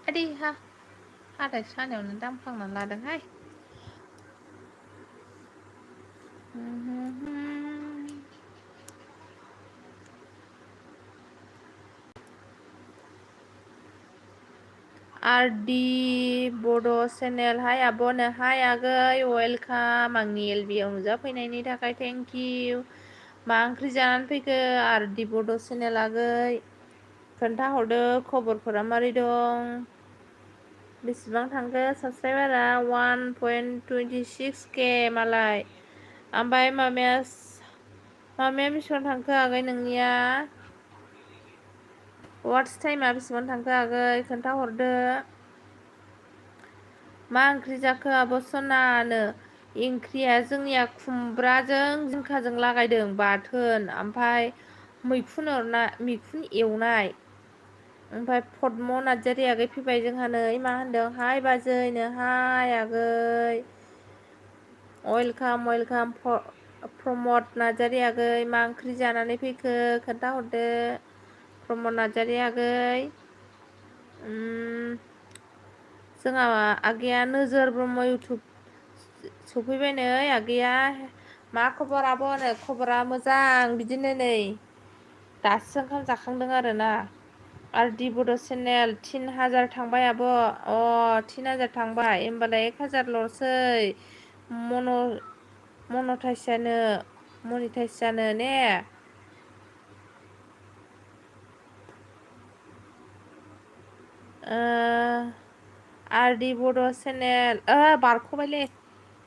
आदि हाथाय सानायावनो दांफ्लांना लादोंहाय। आरडि बड' चेनेल हाय आब'नो हाय आगै वेलकाम आंनि एलबियाव नुजाफैनायनि थाखाय थेंक इउ। मा ओंख्रि जानानै फैखो आरडि बड' चेनेल आगै खोन्थाहरदो खबरफोरा मारै दं। बेसेबां थांखो साबसक्राइबारा 1.26k मालाय। ओमफ्राय मामाया बेसेबां थांखो आगै नोंनिया वाट्स टाइमा बेसेबां थांखो आगै खोन्थाहरदो। मा ओंख्रि जाखो आब' सनानो ओंख्रिया जोंनिया खुमब्राजों जिंखाजों लागायदों बाथोन ओमफ्राय मैखुन एवनाय। ओमफ्राय पद्म नार्जारि आगै फैबाय जोंहा नै मा होनदों हाय बाजैनो हाय आगै वेलकाम वेलकाम प्रमद नार्जारि आगै मा ओंख्रि जानानै फैखो खोन्थाहरदो प्रमद नार्जारि आगै। जोंहा आगैया नोजोर ब्रह्म इउटुब सफैबाय नै आगैया मा खबर आब'नो खबरा मोजां बिदिनो नै दासो ओंखाम जाखांदों आरोना। आरडि बड' चेनेल 3000 थांबाय आब' 3000 थांबाय होमबालाय 1000ल'सै मनिटाइस जानो ने। आरडि बड' चेनेल बारख'बायलै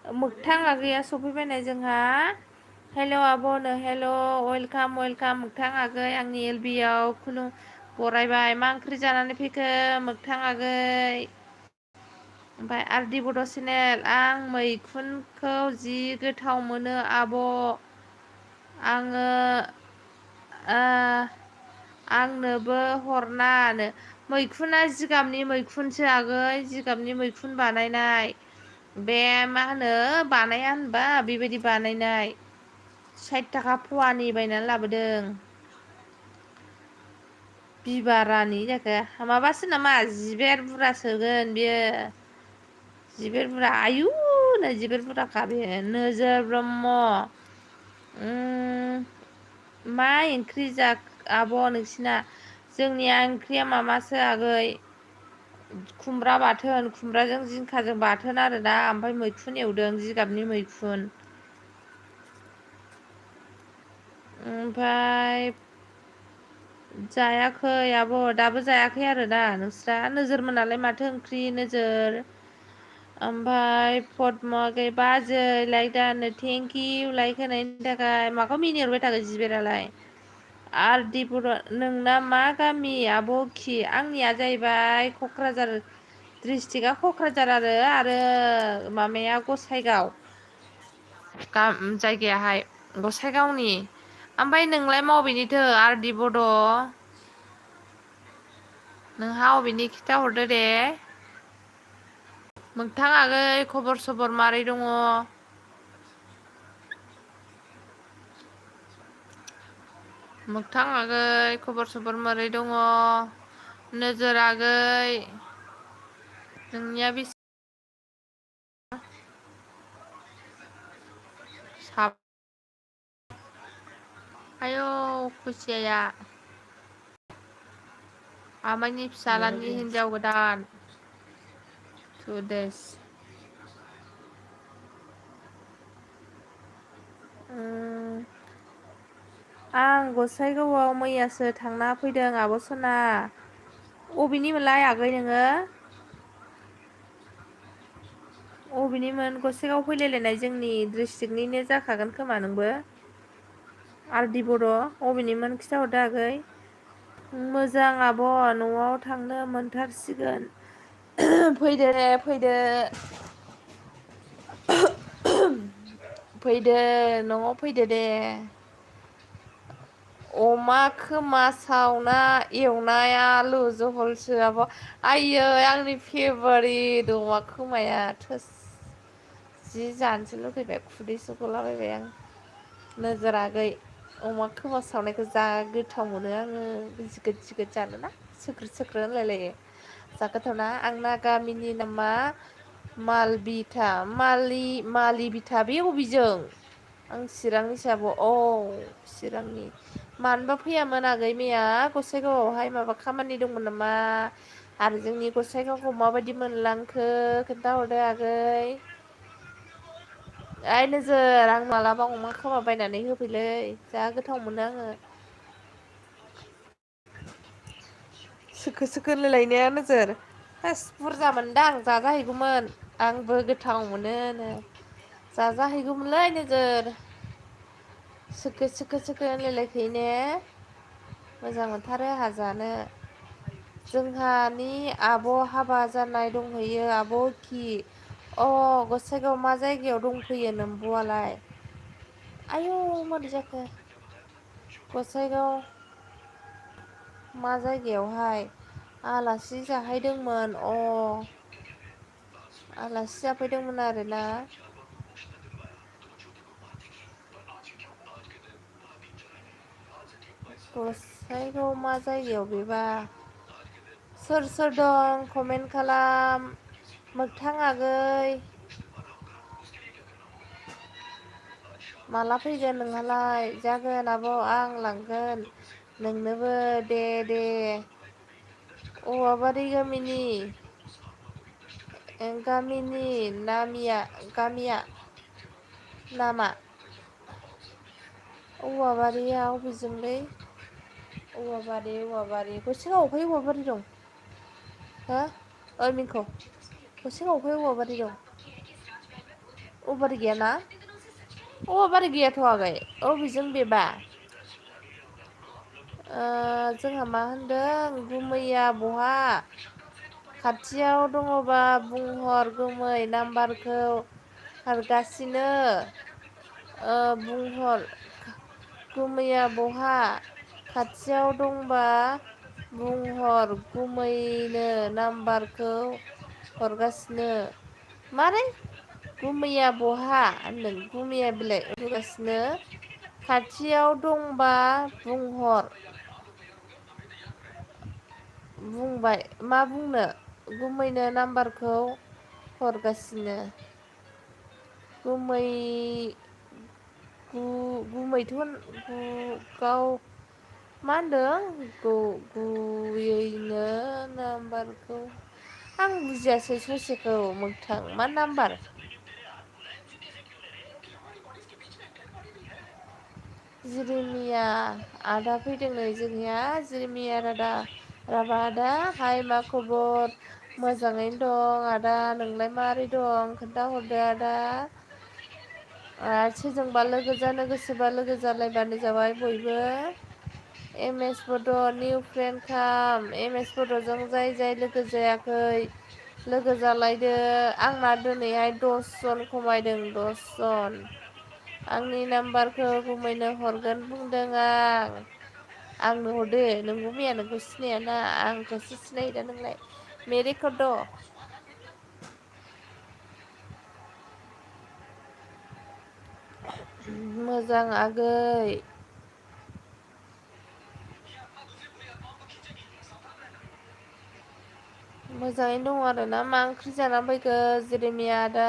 मोगथां आगैया सफैबायनाय जोंहा हेल' आब'नो हेल' वेलकाम वेलकाम मोगथां आगै आंनि एलबियाव बरायबाय मा ओंख्रि जानानै फैखो मोगथां आगै। ओमफ्राय आरडि बड' चेनेल आं मैखुनखौ जि गोथाव मोनो आब' आंनोबो हरनानो मैखुना जिगाबनि मैखुनसो आगै जिगाबनि मैखुन बानायनाय बे मा होनो बानाया होनबा बेबायदि बानायनाय 60 थाखा फवानि बायनानै लाबोदों। बिबारानि जाखो माबासो नामा जिबेर बुरजा सोगोन बियो जिबेर बुरजा आयु नो जिबेर बुरजाखा बे नोजोर ब्रह्म मा ओंख्रि आब' नोंसिना जोंनिया ओंख्रिया माबासो आगै खुमब्रा बाथोन खुमब्राजों जिंखाजों बाथोन आरो दा ओमफ्राय मैखुन एवदों जिगाबनि मैखुन। ओमफ्राय जायाखै आब' दाबो जायाखै आरोना नोंस्रा नोजोर मोनालाय माथो ओंख्रि नोजोर ओमफ्राय पद्म बाजै लाइक दानो थेंक इउ लाइक होनायनि थाखाय माखौ मिनिहरबाय थागोन जिबेरालाय। आरडि बर' नोंना मा गामि आब' खि आंनिया जाहैबाय क'क्राझार डिस्ट्रिक्टआ क'क्राझार आरो माबाया गसाइगाव जायगायाहाय गसाइगावनि। ओमफ्राय नोंलाय बबेनिथो आरडि बड' नोंहा अबेनि खिथा हरदो दे। मोगथां आगै खबर सबर मारै दङ। मोगथां आगै खबर सबर मारै दङ नोजोर आगै नोंनिया बेसे आयौ खुसियाया आमाइनि फिसाज्लानि हिनजाव गोदान 2 days आं गसाइगावआव मैयासो थांना फैदों आब' सना। अबेनिमोनलाय आगै नोङो अबेनिमोन गसाइगाव फैलायलायनाय जोंनि डिस्ट्रिक्टनिनो जाखागोन खोमा नोंबो आरडि बड' अबेनिमोन खिथाहरदो आगै। मोजां आब' न'आव थांनो मोनथारसिगोन फैदो दे फैदो फैदो न'आव फैदो दे। अमा खोमा सावना एवनाय आलु जहलसो आब' आइयै आंनि फेभरिट अमा खोमाया थोस जि जानोसो लुगैबाय खुदैसो गलाबायबाय आं नोजोर आगै अमा खोमा सावनायखौ जा गोथाव मोनो आङो जिगोद जिगोद जानोना सोख्रो सोख्रो होनलायलायो जा गोथावना आंना गामिनि नामा मालबिथा मालि बिथा बे अबेजों आं चिरांनि हिसाब चिरांनि मानोबा फैयामोन आगै मैया गसाइगावआवहाय माबा खामानि दंमोन नामा आरो जोंनि गसाइगावखौ माबायदि मोनलांखो खोन्थाहरदो आगै ओइ नोजोर आं मालाबा अमा खोमा बायनानै होफैलै जा गोथाव मोनो आङो सोखो सोखो होनलायलायनाया नोजोर हास बुरजा मोनदां जाजाहैगौमोन आंबो गोथाव मोनोनो जाजाहैगौमोनलै नोगोर सोखो सोखो सोखो होनलायलायखायो ने मोजां मोनथारो आंहा जानो जोंहानि आब' हाबा जानाय दंहैयो आब' कि गसाइगाव मा जायगायाव दंफैयो नोंब'आलाय आयौ मारै जाखो गसाइगाव मा जायगायावहाय आलासि जाहैदोंमोन आलासि जाफैदोंमोन आरोना गसाइगाव मा जायगायाव बेबा सोर सोर दं कमेन्ट खालाम मोगथां आगै माला फैगोन नोंहालाय जागोन आब' आं लांगोन नोंनोबो दे औवाबारि गामिनि गामिनि गामिया नामा औवाबारिया अबेजोंलै औवाबारि गसाइगावआव अबहाय औवाबारि दं हो ओइ मिंख गसाइगावआव अबहाय औवाबारि दं औवाबारि गैयाना औवाबारि गैयाथ' आगै अबेजों बेबा जोंहा मा होनदों गुमैया बहा खाथियाव दङबा बुंहर गुमै नाम्बारखौ हरगासिनो बुंहर गुमैया बहा खाथियाव दंबा बुंहर गुमैनो नाम्बारखौ हरगासिनो मारै गुमैया बहा होनदों गुमैया बिलाइ होगासिनो खाथियाव दंबा बुंहर बुंबाय मा बुंनो गुमैनो नाम्बारखौ हरगासिनो गुमै गुमैथ' गाव मा होनदों गुबैयैनो नाम्बारखौ आं बुजियासै ससेखौ मोगथां मा नाम्बार जिरिमिया आदा फैदों नै जोंनिया जिरिमिया राभा आदा हाय मा खबर मोजाङैनो दं आदा नोंलाय माबोरै दं खोन्थाहरदो आदा सोरजोंबा लोगो जानो गोसोबा लोगो जालायबानो जाबाय बयबो एम एस बड' निउ फ्रेन्ड खाम एम एस बड'जों जाय लोगो जायाखै लोगो जालायदो आंना दिनैहाय 10 जन खमायदों 10 जन आंनि नाम्बारखौ गुमैनो हरगोन बुंदों आंनो हरदो नोंबो मैया नोंखौ सिनायाना आंखौसो सिनायो दा नोंलाय मेरिखौथ' मोजां आगै मोजाङैनो दङ आरोना मा ओंख्रि जानानै फैखो जेरेमिया आदा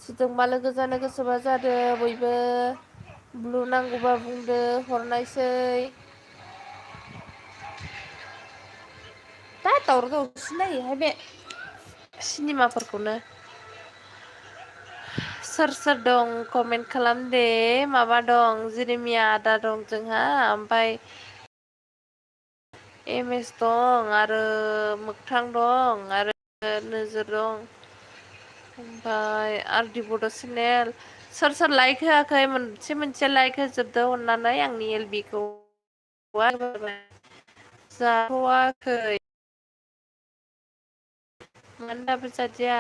सोरजोंबा लोगो जानो गोसोबा जादो बयबो ब्लु नांगौबा बुंदो हरनायसै दा दावराव दावसि नायोहाय बे सिनेमाफोरखौनो सोर सोर दं कमेन्ट खालाम दे माबा दं जिरिमिया आदा दं जोंहा ओमफ्राय एम एस दं आरो मोगथां दं आरो नोजोर दं ओमफ्राय आरडि बड' सेनेल सोर सोर लाइक होआखै मोनसे लाइक होजोबदो अननानै आंनि एल बि खौ जाथ'वाखै मानो दाबो जादिया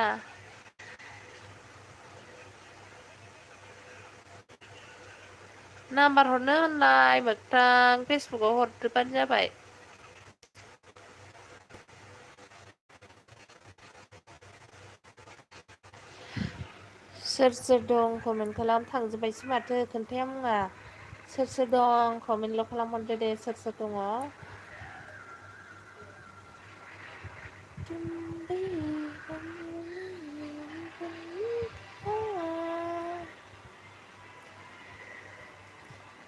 नाम्बार हरनो होनलाय मोगथां फेसबुकाव हरग्रोबानो जाबाय सोर सोर दं कमेन्ट खालाम थांजोब्बायसो माथो खोन्थाया मुङा सोर सोर दं कमेन्टल' खालामहरदो दे सोर सोर दङ।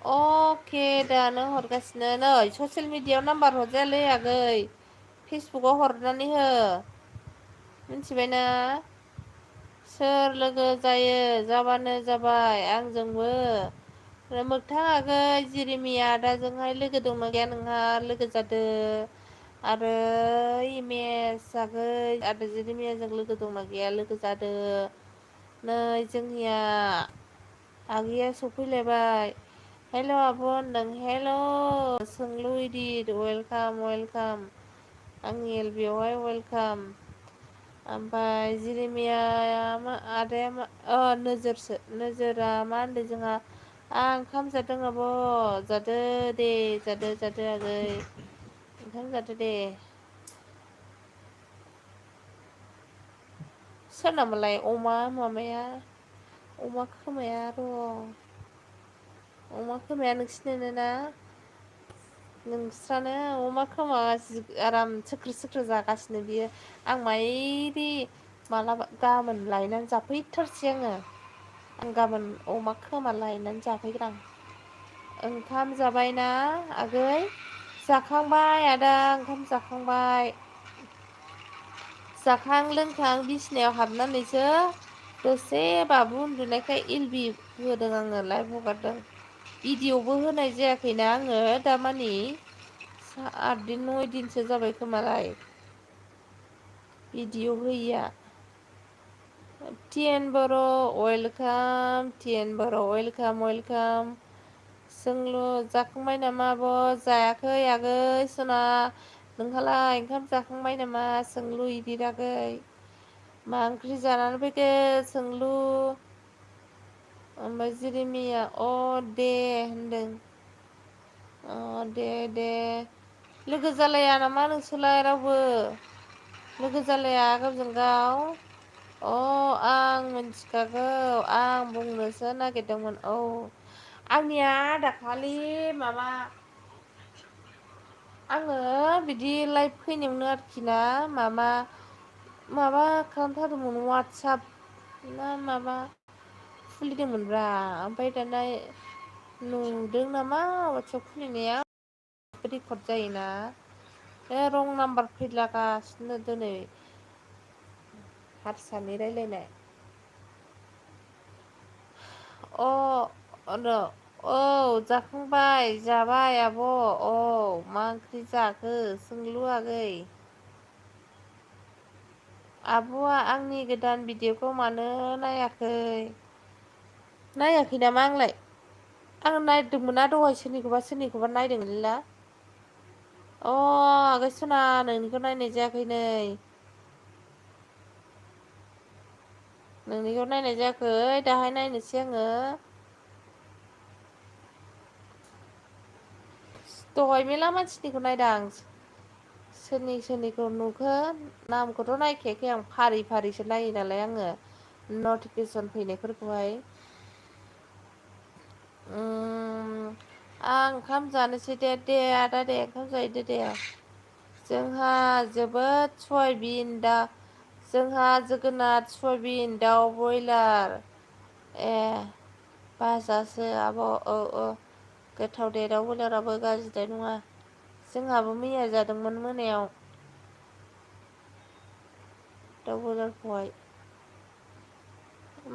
अके दानो हरगासिनो नै ससियेल मिडियायाव नाम्बार हरजायालै आगै फेसबुकाव हरनानै हो मिथिबायना सोर लोगो जायो जाबानो जाबाय आंजोंबो मोगथां आगै जिरिमिया आदाजोंहाय लोगो दंना गैया नोंहा लोगो जादो आरो इमेज आगै आदा जिरिमियाजों लोगो दंना गैया लोगो जादो नै जोंनिया आगैया सफैलायबाय हेल' आब' होनदों हेल' सोंलु इदिट वेलकाम वेलकाम आंनि एल बेयावहाय वेलकाम ओमफ्राय जिरिमिया मा आदाया मा नोजोरसो नोजोरा मा होनदों जोंहा आं ओंखाम जादों आब' जादो दे जादो आगै ओंखाम जादो दे सोरनामालाय अमा मामाया अमा खोमाया र' अमा खोमाया नोंसिनिनो ना नोंस्रानो अमा खोमा आराम सोख्रि सोख्रि जागासिनो बियो आं मायदि मालाबा गाबोन लायनानै जाफैथारसै आङो आं गाबोन अमा खोमा लायनानै जाफैगोन आं ओंखाम जाबायना आगै जाखांबाय आदा ओंखाम जाखांबाय जाखां लोंखां बिसिनायाव हाबनानैसो दसे बाबु उन्दुनायखाय इलबि होदों आङो लाइभ हगारदों भिडिअ'बो होनाय जायाखैना आङो दामानि 8 दिन 9 दिनसो जाबाय खोमालाय भिडिअ होयिया टिएन बर' वेलकाम टिएन बर' वेलकाम वेलकाम सोंलु जाखांबाय नामा आब' जायाखै आगै सना नोंहालाय ओंखाम जाखांबाय नामा सोंलु इदिट आगै मा ओंख्रि जानानै फैखो सोंलु ओमफ्राय जिरिमिया अ दे होनदों अ दे लोगो जालाया नामा नोंसोरलाय रावबो लोगो जालाया गावजों गाव अ आं मिथिखागौ आं बुंनोसो नागिरदोंमोन औ आंनिया दाखालि माबा आङो बिदि लाइभ फैनायावनो आरोखि ना माबा खालामथारदोंमोन वाट्सआप ना माबा खुलिदोंमोनब्रा ओमफ्राय दाना नुदों नामा वाट्सआप खुलिनाया रेकर्ड जायोना रं नाम्बार फैलागासिनो दिनै हारसानि रायलायनाय औ जाखांबाय जाबाय आब' औ मा ओंख्रि जाखो सोंलु आगै आब'आ आंनि गोदान भिडिअखौ मानो नायाखै नायाखै नामा आंलाय आं नायदोंमोना दहाय सोरनिखौबा नायदोंमोनला अ आगै सना नोंनिखौ नायनाय जायाखै नै नोंनिखौ नायनाय जायाखै दाहाय नायनोसै आङो दहाय मेला मानसिनिखौ नायदों आं सोरनिखौ नुखो नामखौथ' नायखायाखै आं फारि फारिसो नायो नालाय आङो नटिफिकेसन फैनायफोरखौहाय आं ओंखाम जानोसै दे आदा दे ओंखाम जाहैदो दे जोंहा जोबोद सयाबिन दा जोंहा जोगोनार सयाबिन दाउ बयलार ए बाजासो आब' औ गोथाव दे दाउ बयलाराबो गाज्रिदाय नङा जोंहाबो मैया जादोंमोन मोनायाव दाउ बयलारखौहाय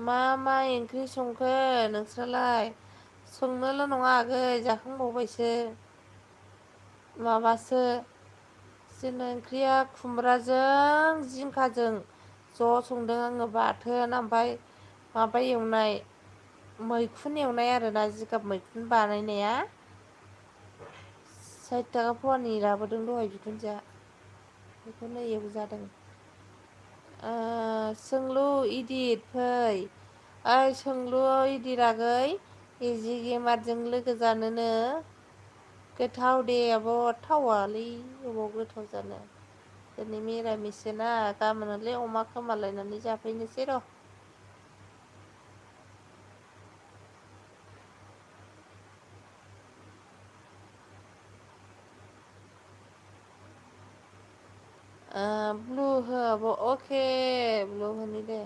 मा ओंख्रि संखो नोंस्रालाय संनोल' नङा आगै जाखांबावबायसो माबासो जोंना ओंख्रिया खुमब्राजों जिंखाजों ज' संदों आङो बाथोन ओमफ्राय माबा एवनाय मैखुन एवनाय आरोना जिगाब मैखुन बानायनाया 60 थाखा फवानि लाबोदों दहाय बिखुनजोआ बेखौनो एवजादों सोंलु इदित फै ओइ सोंलु इदित आगै इजि गेमारजों लोगो जानोनो गोथाव दे आब' थावालै अबाव गोथाव जानो दिनै मिरामिससोना गाबोन हले अमा खोमा लायनानै जाफैनोसै र' ब्लु हो आब' अके ब्लु होनि दे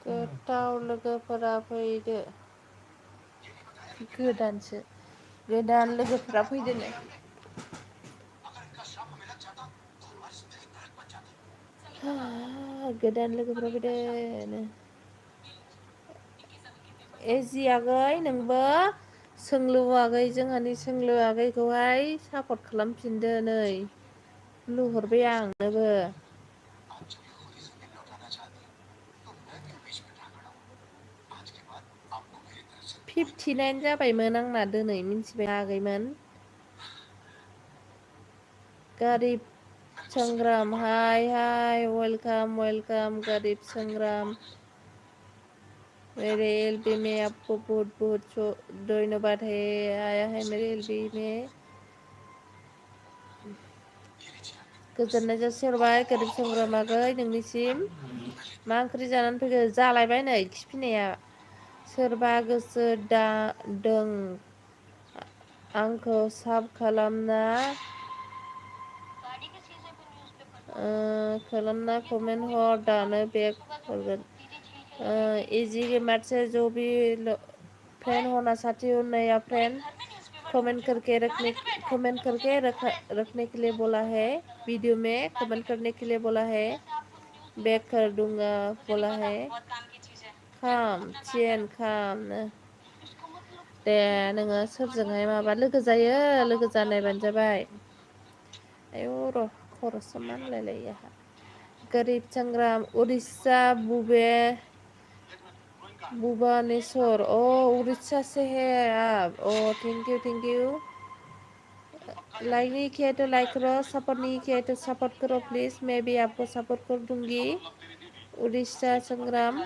गोथाव लोगोफोरा फैदो गोदानसो गोदान लोगोफोरा फैदोनो गोदान लोगोफोरा फैदोनो एजि आगै नोंबो सोंलु आगै जोंहानि सोंलु आगैखौहाय सापर्ट खालामफिनदो नै लुहरबाय आं नोबो $59 जाबायमोन आंना दिनै मिथिबाय आगैमोन गारिब संग्राम हाय हाय वेलकाम वेलकाम गारिब संग्राम मेरे एलबी में आपको बहुत बहुत धन्यवाद है आया है मेरे एलबी में गोजोननाय जासिहरबाय गोरिब संग्राम आगै नोंनिसिम मा ओंख्रि जानानै फैखो जालायबाय नै खिफिनाया सोरबा गोसो दों आंखौ साब खालामना कमेन्ट हर दानो बेक हरगोन इजी गेमर से जो भी फ्रेंड होना चाहती हूँ नया फ्रेंड कमेंट करके रखने के लिए बोला है वीडियो में कमेंट करने के लिए बोला है बैक कर दूंगा बोला है खाम चेन खाम दे नोङो सोरजोंहाय माबा लोगो जायो लोगो जानायबानो जाबाय आयौ र' खर'सो मानलायलायो आंहा गरिब संग्राम उड़ीसा भुवनेश्वर उड़ीसा से है आप थैंक यू लाइक नहीं किया तो लाइक करो सपोर्ट नहीं किया तो सपोर्ट करो प्लीज मैं भी आपको सपोर्ट कर दूंगी उड़ीसा संग्राम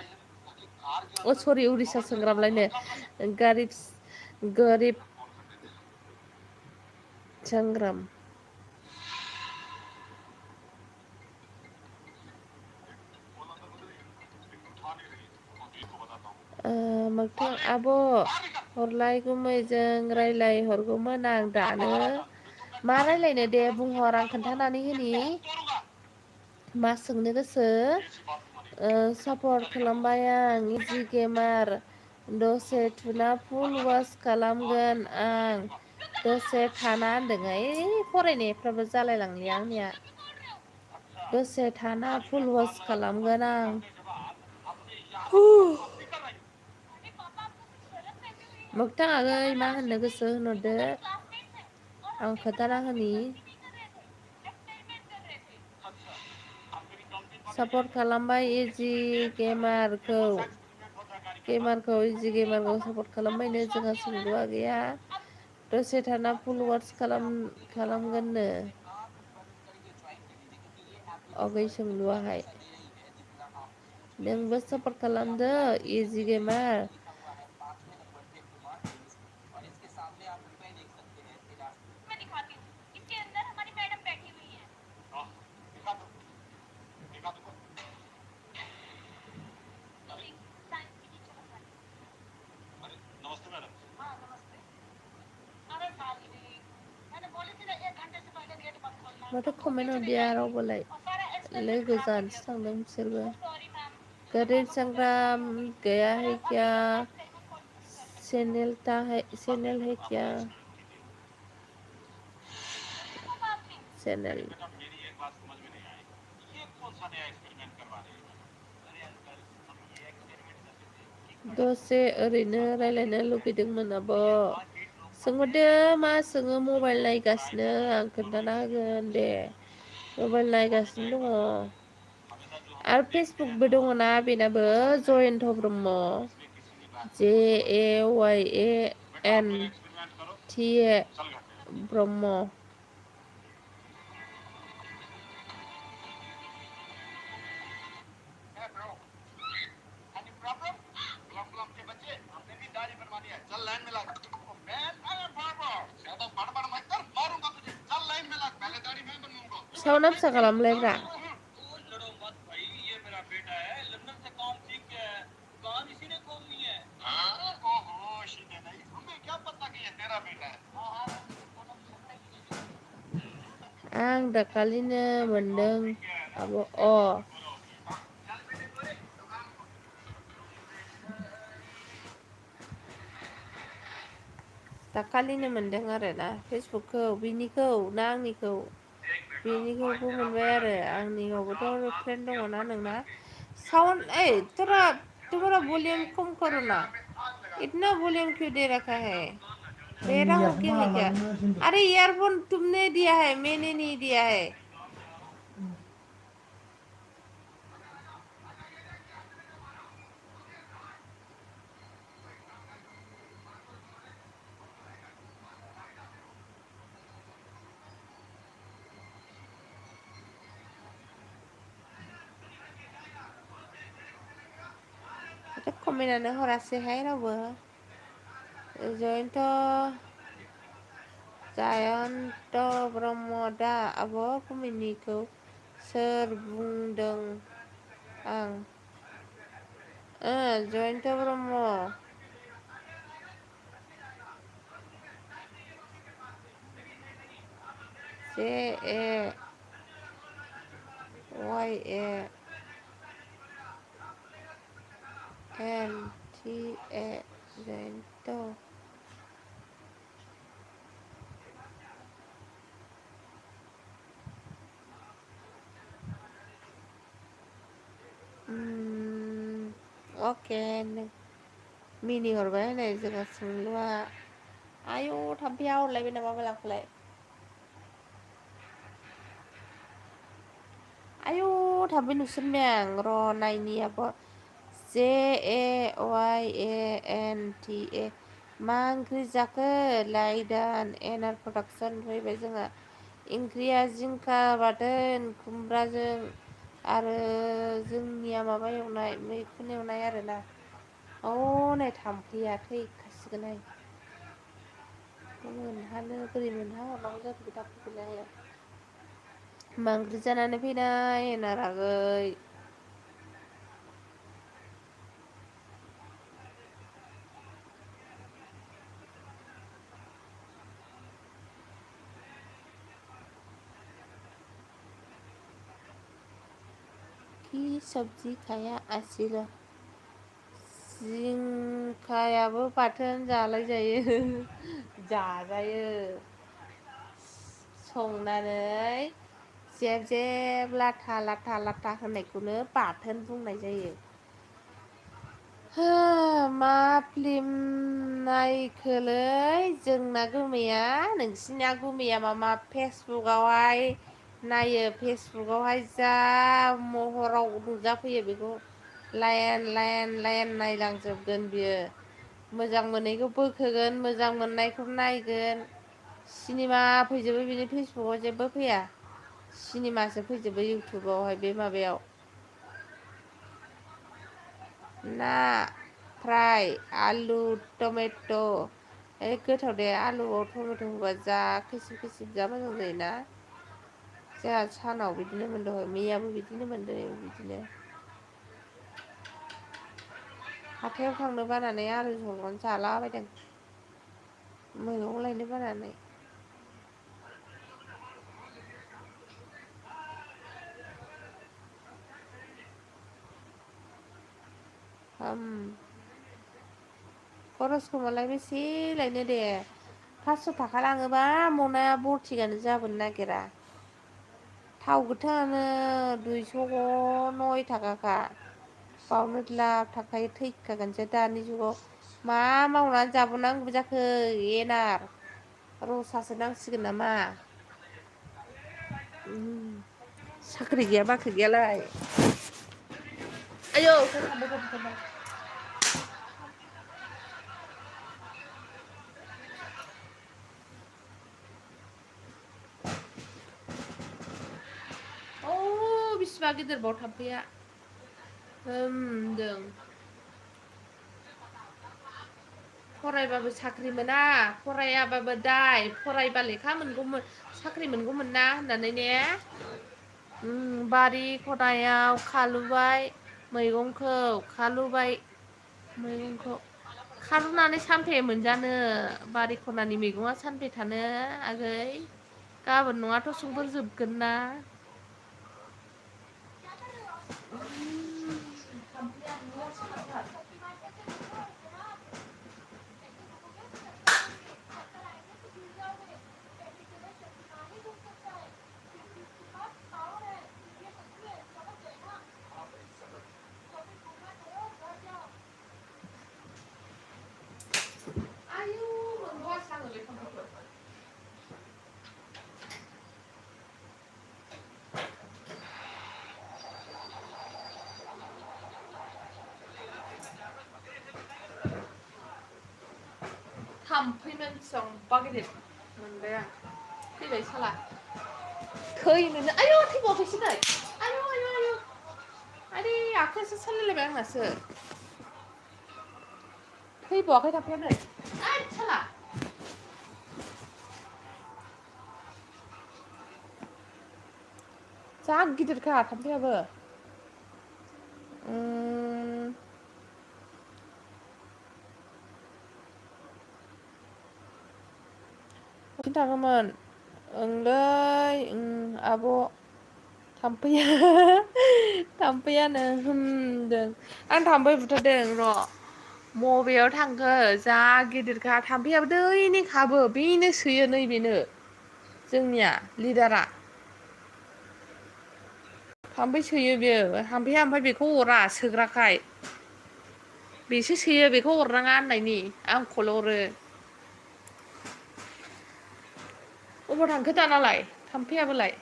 सरि उड़ीसा संग्राम लायनो गरिब संग्राम मोगथां आब' हरलाय गुमैजों रायलाय हरगौमोन आं दानो मा रायलायनो दे बुंहर आं खोन्थानानै होनि मा सोंनो गोसो सापर्ट खालामबाय आं इजि गेमार दसे थुना फुल वास खालामगोन आं दसे थाना होनदोंहाय फरायनायफ्राबो जालाय लांलिया आंनिया दसे थाना फुल वास खालामगोन आं मोगथां आगै मा होननो गोसो होनहरदो आं खोथाना होनि सापर्ट खालामबाय इजि गेमारखौ इजि गेमारखौ सापर्ट खालामबायनो जोंहा सोंलुआ गैया दसे थाना फुल वार्स खालामगोननो आगै सोंलुआहाय नोंबो सापर्ट खालामदो इजि गेमार माथो कमेन्ट हरदिया रावबोलाय लोगो जानोसो थांदों बिसोरबो गरिब संग्राम गया है क्या चैनल है क्या चैनल दसे ओरैनो रायलायनो लुगैदोंमोन आब' सोंहरदो मा सोङो मबाइल नायगासिनो आं खोन्थाना होगोन दे मबाइल नायगासिनो दङ आरो फेसबुकबो दङना बेनाबो जयन्त ब्रह्म JAYANT ब्रह्म साउन्डआ फिसा खालामलायब्रा आं दाखालिनो मोनदों आब' दाखालिनो मोनदों आरोना फेसबुकखौ बिनिखौ ना आंनिखौ बेनिखौबो मोनबाय आरो आंनियावबोथ' फ्रेन्ड दङना नोंना साउंड तुम्हारा वॉल्यूम कम करो ना इतना वॉल्यूम क्यों दे रखा है मेरा हो क्यों है क्या अरे ईयरफोन तुमने दिया है मैंने नहीं दिया है कमेन्टआनो हरासैहाय रावबो जयन्त ब्रह्म दा आब' गुमिनिखौ सोर बुंदों आं जयन्त ब्रह्म JAYANTA जयन्त अके मिनिहरबाय होननाय जोंहा सोंलुआ आयौ थाम्फैया हरलायबाय नामा बालाखौलाय आयौ थाम्फै नुसनबाय आं र' नायनि आब' JAYANTA मा ओंख्रि जाखो लाइदान एनार प्रडाक्सन फैबाय जोंहा ओंख्रिया जिंखा बाथोन खुमब्राजों आरो जोंनिया माबा एवनाय मैखुन एवनाय आरोना नै थाम्फैया थैखासिगोनहाय मोनहानो बोरै मोनहा हरनांगौ जाखो बे थाम्फैखौलाय मा ओंख्रि जानानै फैनाय एनार आगै कि सब्जी खाया आसिल जिंखायाबो बाथोन जालाय जायो जाजायो संनानै जेब जेब लाथा लाथा लाथा होनायखौनो बाथोन बुंनाय जायो मा फिल्म नायखोलै जोंना गुमैया नोंसिनिया गुमैया मा फेसबुकआवहाय नायो फेसबुकआवहाय जा महराव नुजाफैयो बेखौ लाइन लाइन लाइन नायलांजोबगोन बियो मोजां मोनैखौ बोखोगोन मोजां मोननायखौ नायगोन सिनेमा फैजोबो बिनि फेसबुकाव जेबो फैया सिनेमासो फैजोबो इउटुबावहाय बे माबायाव ना फ्राय आलु टमेट' गोथाव दे आलुआव टमेट' होबा जा खैसिब खैसिब जा मोजां जायोना जोंहा सानाव बिदिनो मोनदों मैयाबो बिदिनो मोनदों बिदिनो हाथायाव थांनो बानानै आलु जहलखौनो जालाबायदों मैगं लायनो बानानै खरसखौ मालाय बेसे लायनो दे 500 थाखा लाङोबा मनाया बरथिगानो जाबोनो नागिरा थाव गोथाङानो 209 थाखाखा बावनो लाब थाखायो थैखागोनसो दानि जुगाव मा मावनानै जाबावनांगौ जाखो एनार रसासो नांसिगोन नामा साख्रि गैया बाख्रि गैयालाय आयौ बिसिबा गिदिरबाव थाम्फैया होनदों फरायबाबो साख्रि मोना फरायाबाबो दाय फरायबा लेखा मोनगौमोन साख्रि मोनगौमोन ना होननानै ने बारि खनायाव खालुबाय मैगंखौ खालुबाय मैगंखौ खारुनानै सानफे मोनजानो बारि खनानि मैगङा सानफे थानो आगै गाबोन नङाथ' समफोर जोबगोन ना थाम्फैमोन बेसेबांबा गिदिर मोनबाय आं फैबाय साला थैनोनो आयौ थैबावाखैसो नै आयौ आयौ आयौ आरे आखायासो सालायलायबाय आंनासो थैबावाखै थाम्फैया नै ओइद साला जा गिदिरखा थाम्फैयाबो बथिं थाङोमोन ओंलै आब' थाम्फैयानो होनदों आं थाम्फै बुथारदों र' मबेयाव थांखो जा गिदिरखा थाम्फैयाबो दैनि खाबो बेनो सोयो नैबेनो जोंनिया लिडारा थाम्फै सोयो बेयो थाम्फैया ओमफ्राय बेखौ अरा सोग्राखाय बेसो सोयो बेखौ अरनाङा होननायनि आंखौल' अरो अबाव थांखो दानालाय थाम्फैयाबोलाय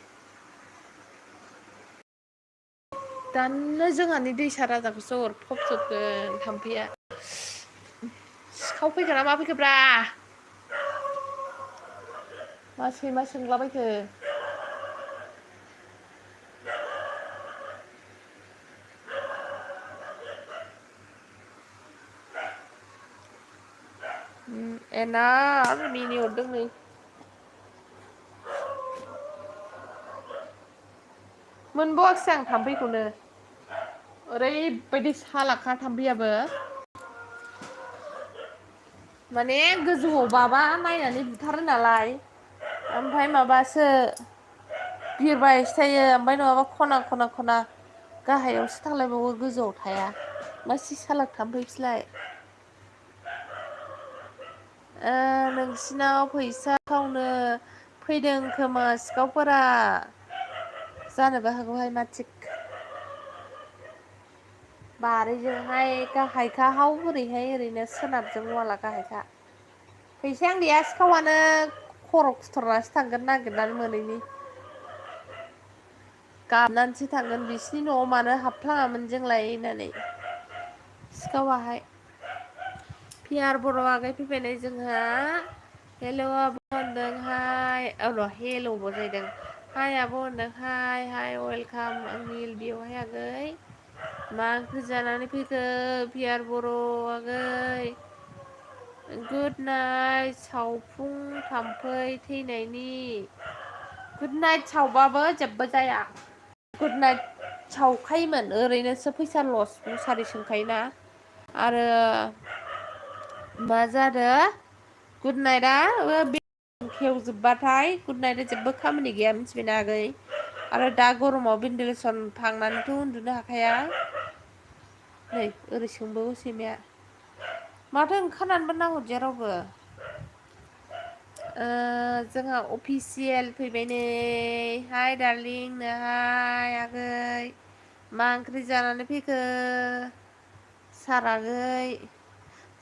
दानो जोंहानि दैसा राजाखौसो अरफबजोबगोन थाम्फैया सिखाव फैखोना मा फैखोब्रा मा सैमा सोंलाबायखो एना मिनिहरदों नै मोनबावाखिसै आं थाम्फैखौनो ओरैबायदि सालाखा थाम्फैयाबो माने गोजौआव बाबा नायनानै बुथारो नालाय ओमफ्राय माबासो बिरबायसो थायो ओमफ्राय नङाबा खना गाहायावसो थांलायबावो गोजौआव थाया मासि सालाक थाम्फै फिस्लाय नोंसिनाव फैसा खावनो फैदों खोमा सिखावफोरा जानोबो हागौहाय मा थिग बारिजोंहाय गाहायखा हाव बोरैहाय ओरैनो सोनाबजों वाला गाहायखा फैसायानो गैया सिखावानो खर' खुथरनासो थांगोन नागिरनानै मोनैनि गाबनानैसो थांगोन बिसिनि न'आव मानो हाबफ्लाङामोन जोंलाय होननानै सिखावाहाय पियार बर' आगै फैबायनै जोंहा हेल' आब' होनदों हाय र' हेल'बो जाहैदों हाय आब' होनदों हाय वेलकाम आंनि बेयावहाय आगै मा ओंख्रि जानानै फैखो पियार बर' आगै गुड नाइट सावफुं थाम्फै थैनायनि गुड नाइट सावबाबो जेबो जाया गुड नाइट सावखायोमोन ओरैनोसो फैसा लस मुसारि सोंखायोना आरो मा जादों गुड नाइटआ खेवजोबबाथाय गुड नाइटआ जेबो खामानि गैया मिथिबायना आगै आरो दा गरमाव भेन्टिलेसन फांनानैथ' उन्दुनो हाखाया नै ओरै सोंबावो सैमाया माथो ओंखारनानैबो नाहरजाया रावबो जोंहा अफिसियेल फैबाय नै हाय दारलिं नोहाय आगै मा ओंख्रि जानानै फैखो सार आगै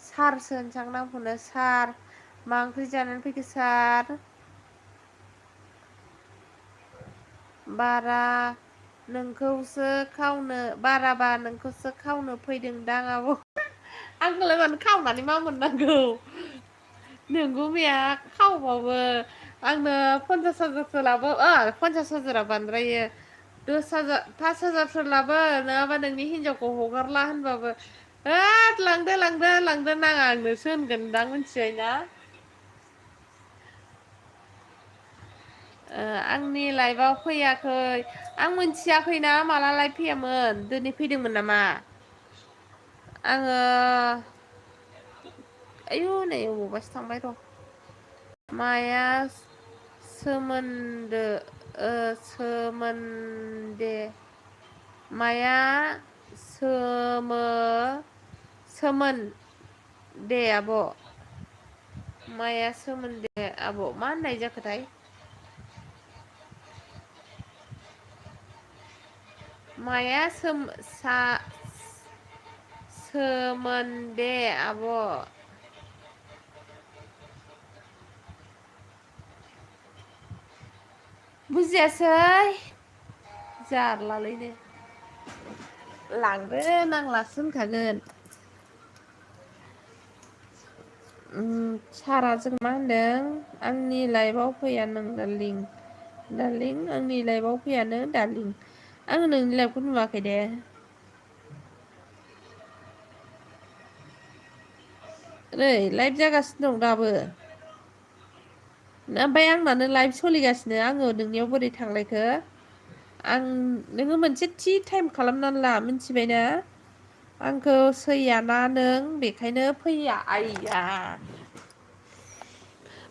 सारसो होनसां नामखौनो सार मा ओंख्रि जानानै फैखो सार बारा बाराबा नोंखौसो खावनो फैदोंदां आब' आंखौलाय मानो खावनानै मा मोननांगौ नोंगौ मैया खावबावो आंनो 50,000सो लाबो 50,000 बांद्रायो 5,000फोर लाबो नङाबा नोंनि हिनजावखौ हगारला होनबाबो होद लांदो नाङा आंनोसो होनगोनदां मिथिबाय ना आंनि लाइफआव फैयाखै आं मोनथियाखैना माला लाइफ फैयामोन दिनै फैदोंमोन नामा आङो आयु नै अबावबासो थांबाय र' माया सोमोन्दो सोमोनदे माया सोमोन दे आब' माया सोमोन्दो आब' मा होननाय जाखोथाय माया सोमोनदे आब' बुजियासै जारलालैनो लांदो नांलासो होनखागोन सारा जों मा होनदों आंनि लाइफआव फैया नों दारलिं दारलिं आंनि लाइफआव फैयानो दारलिं आङो नोंनि लाइफखौ नुवाखै दे नै लाइभ जागासिनो दं दाबो ओमफ्राय आंनानो लाइभ सोलिगासिनो आङो नोंनियाव बोरै थांलायखो आं नोङो मोनसे थि टाइम खालामनानै ला मिथिबायना आंखौ सैयाना नों बेखायनो फैया आइया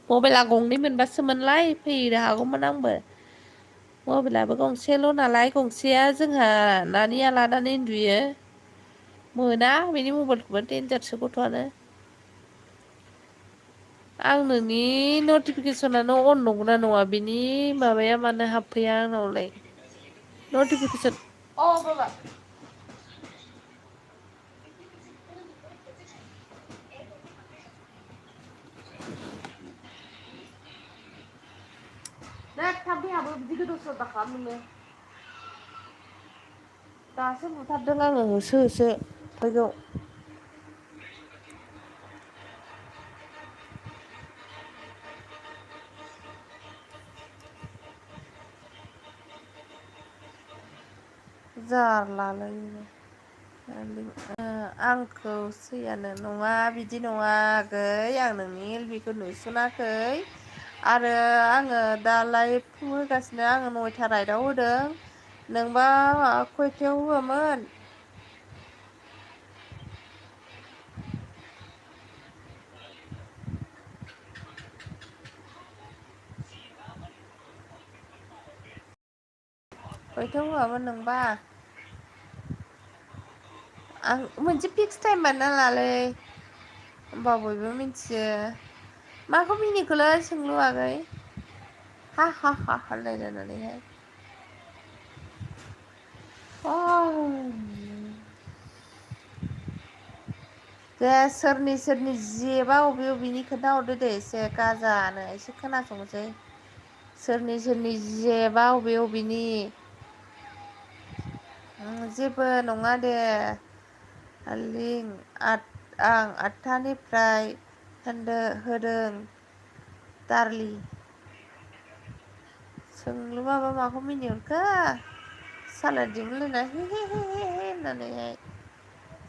मबाइला गंनै मोनबासोमोनलाय फैनो हागौमोन आंबो मबाइलाबो गंसेल' नालाय गंसेया जोंहा नानिया लानानै उन्दुयो मोना बिनि मबाइलखौबो देनजारसो गथ'आनो आं नोंनि नटिफिकेसनानो अन नंगौना नङा बिनि माबाया मानो हाबफैया आंनावलाय नटिफिकेसन अ बाबा दा थाम्फै हाबो बिदि गोदाव सोराव दाखालाम नोङो दासो बुथारदों आङो होसो होसो थाम्फैखौ जारलालै आंखौ सैयानो नङा बिदि नङा आगै आं नोंनि एलबिखौ नुसनाखै आरो आङो दा लाइभ होगासिनो आङो 9था राइडआव होदों नोंबा खयथायाव होआमोन खयथायाव होआमोन नोंबा आं मोनसे फिक्स टाइम बानायना लालै होमबा बयबो मिथियो माखौ मिनिखोलै सोंलु आगै हा हा हा होनलायलायनानैहाय दे सोरनि सोरनि जेबा अबे अबेनि खोन्थाहरदो दे एसे गाजानो एसे खोनासंसै सोरनि सोरनि जेबा अबे अबेनि जेबो नङा दे लिं आं 8थानिफ्राय होदों दारलि सोंलुआबा माखौ मिनिहरखो साला दिहुनलायना हे हे हे होननानैहाय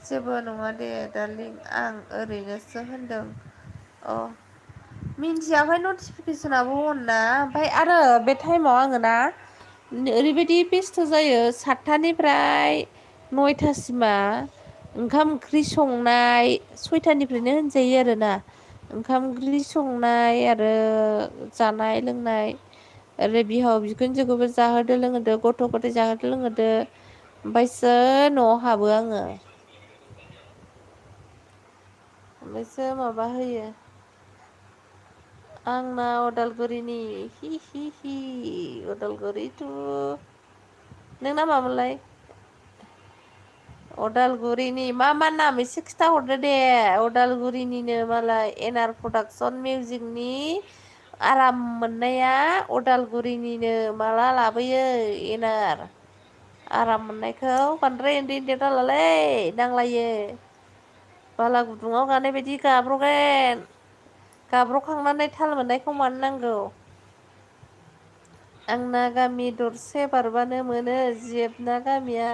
जेबो नङा दे दारलिं आं ओरैनोसो होनदों अ मिन्थियाखै नटिफिकेसनाबो अन ना ओमफ्राय आरो बे टाइमाव आङो ना ओरैबायदि बेस्थ' जायो 7थानिफ्राय 9थासिमा ओंखाम ओंख्रि संनाय 6थानिफ्रायनो होनजायो आरोना ओंखाम ओंख्रि संनाय आरो जानाय लोंनाय ओरै बिहाव बिखुनजोखौबो जाहोदो लोंहोदो गथ' गथाय जाहोदो लोंहोदो ओमफ्रायसो न'आव हाबो आङो ओमफ्रायसो माबा होयो आंना अदालगुरिनि हि हि हि अदालगुरि टु नोंना मामोनलाय अदालगुरिनि मा मा नाम एसे खिथाहरदो दे अदालगुरिनिनो मालाय एन आर प्रडाक्सन मिउजिकनि आराम मोननाया अदालगुरिनिनो माला लाबोयो एनार आराम मोननायखौ बांद्राय उन्दै उन्दैयाव दालालै नांलायो बाला गुदुङाव गानाय बायदि गाब्र'गोन गाब्र'खांनानै थाल मोननायखौ मानो नांगौ आंना गामि दरसे बारबानो मोनो जेबना गामिया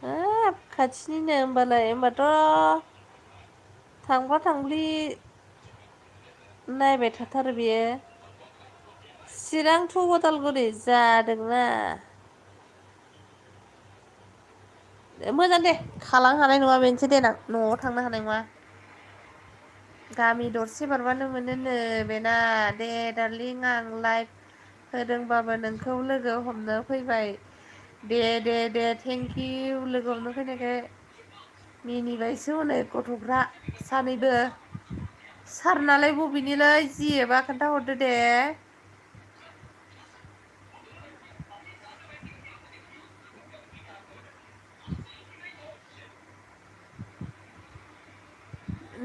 हाब खाथिनिनो होमबालाय होमबाथ' थांफा थांफ्लि नायबाय थाथारो बेयो चिरां टु उदालगुरि जादोंना मोजां दे खालामनो हानाय नङा बेनोसै देनां न'आव थांनो हानाय नङा गामि दरसे बारबानो मोनोनो बेना दे दार्लिं आं लाइभ होदोंबाबो नोंखौ लोगो हमनो फैबाय दे दे दे थेंकिउ लोगो हमनो फैनायखाय मिनिबायसो हनै गथ'फ्रा सानैबो सारनालाय बबेनिलै जि एबा खोन्थाहरदो दे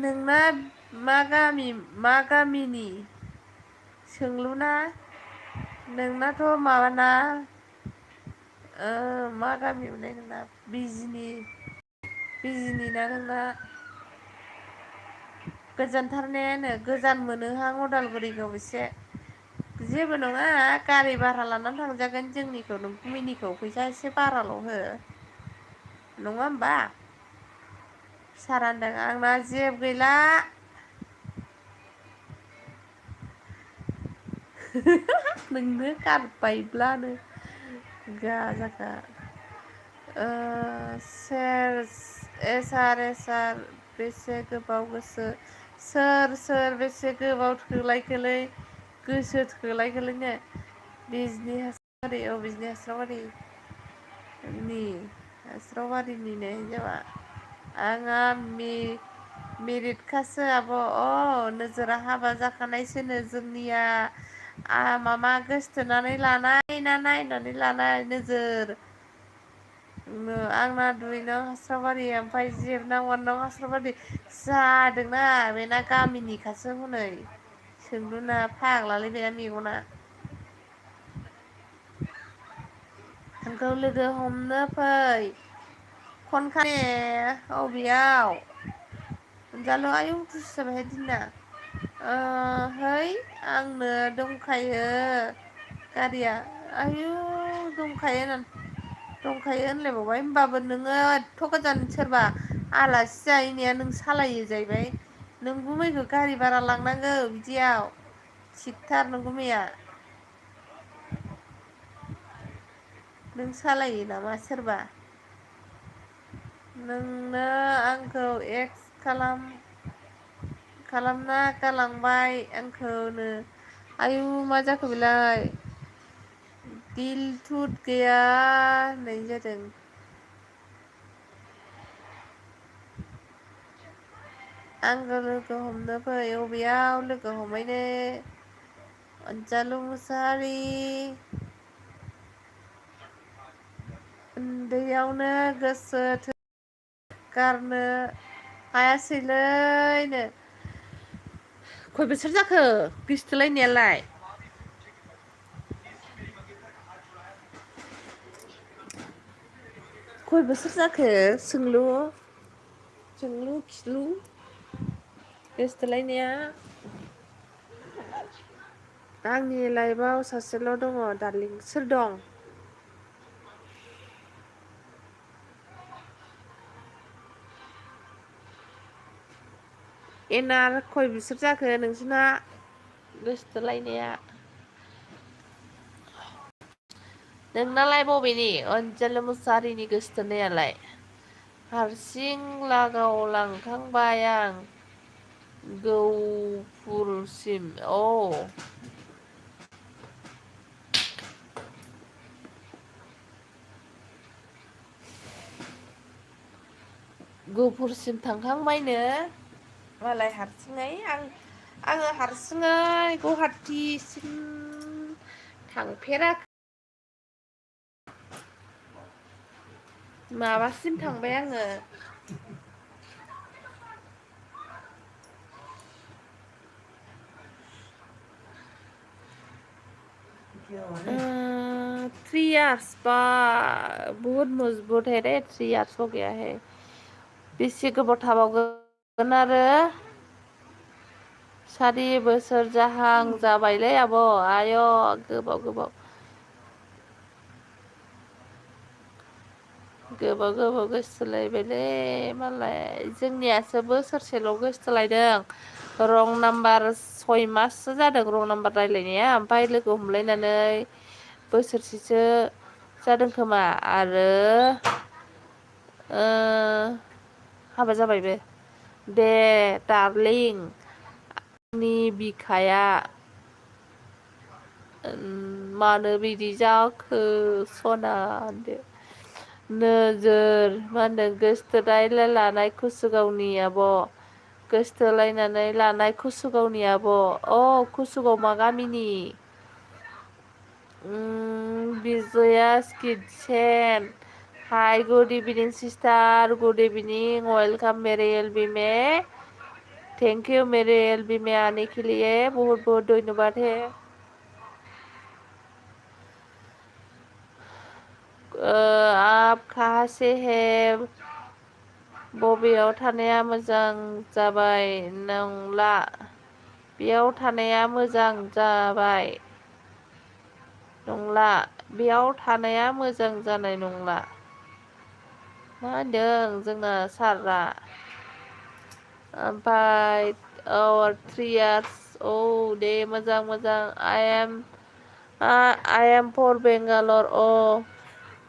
नोंना मा गामिनि सोंलुना नोंनाथ' माबाना मा गामि मोनलाय नोंना बिजिनि ना नोंना गोजानथार ने गोजान मोनोहां उदालगुरिखौ एसे जेबो नङा गारि भारा लानानै थांजागोन जोंनिखौ नोंमिनिखौ फैसा एसे बाराल' हो नङा होमबा सारा होनदों आंना जेबो गैला नोंनो गारबायब्लानो गाजाखा एसार बेसे गोबाव सोर बेसे गोबाव थोलायखोलै गोसो थोलायखोलैनो बिजनि हास्रावारि हास्रावबारिनिनो हिनजावा आंहा मेरिटखासो आब' नोजोरा हाबा जाखानायसोनो जोंनिया माबा गोसथोनानै लानाय ना नायनानै लानाय नोजोर आंना 2 नं हास्रावबारि ओमफ्राय 1 नं हास्रावबारि जादोंना बेना गामिनिखासो हनै सोंलुना फाग्लालै बेना मेगना आंखौ लोगो हमनो फै खनखाने अबेयाव अनजालु आयौ दुस्थु जाबायहाय दिना है आंनो दंखायो गारिया आयु दंखायो होनलायबावबाय होमबाबो नोङो एथ' गोजान सोरबा आलासि जाहैनाया नों सालायो जाहैबाय नों गुमैखौ गारि भारा लांनांगौ बिदियाव थिगथार नोंगुमैया नों सालायो नामा सोरबा नोंनो आंखौ खालामना गालांबाय आंखौनो आयु मा जाखो बेलाय दिल थुत गैया होननाय जादों आंखौ लोगो हमनो फै अबेयाव लोगो हमहैनो अनजालु मुसाहारि उन्दैयावनो गोसो गारनो हायासैलैनो खय बोसोर जाखो गोसथोलायनायालाय खय बोसोर जाखो सोंलु खिलु गोसथोलायनाया आंनि लाइफआव सासेल' दङ दार्लिं सोर दं एनार खय बोसोर जाखो नोंसोरना गोसथोलायनाया नोंनालाय बबेनि अनजालु मुसाहारिनि गोसथोनायालाय हारसिं लागाव लांखांबाय आं गहपुरसिम गहपुरसिम थांखांबायनो मालाय हारसिङै आङो हारसिङै गुवाहाटिसिम थांफेराखै माबासिम थांबाय आङो थ्री इयार्स बा बहुत मजबूत है रे 3 इयार्स हो गया है बेसे गोबाव थाबावगोन आरो 4 बोसोर जाहां जाबायलै आब' आय' गोबाव गोसोथोलायबायलै मालाय जोंनियासो बोसोरसेल' गोसोथोलायदों रं नाम्बार 6 माससो जादों रं नाम्बार रायज्लायनाया ओमफ्राय लोगो हमलायनानै बोसोरसेसो जादों खोमा आरो हाबा जाबायबो। दे डार्लिं आंनि बिखाया मानो बिदि जाखो सना होनदो। नोजोर मा होनदों गोसोथोनाय लानाय कुसुगावनि आब' गोसोथोलायनानै लानाय कुसुगावनि आब' कुसुगाव मा गामिनि Bijaya kitchen hi good evening sister good evening welcome मेरे एलबी में थैंक यू मेरे एलबी में आने के लिए बहुत बहुत धन्यवाद है। आप कहाँ से है बबेयाव थानाया मोजां जाबाय नंला बेयाव थानाया मोजां जाबाय नंला बेयाव थानाया मोजां जानाय नंला मा होनदों जोंना सारआ ओमफ्राय 3 years दे मोजां मोजां आई एम फॉर बेंगालोर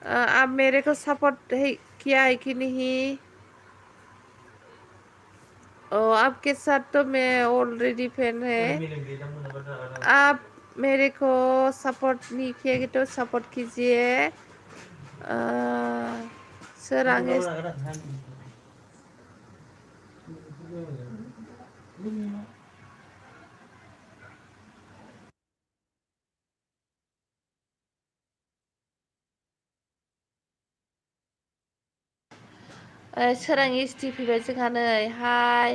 आप मेरे को सपोर्ट किया है कि नहीं आपके साथ तो मैं ऑलरेडी फैन है आप मेरे को सपोर्ट नहीं किया तो सपोर्ट कीजिए सर आगे सोरां इस्टि फैबाय जोंहा नै हाय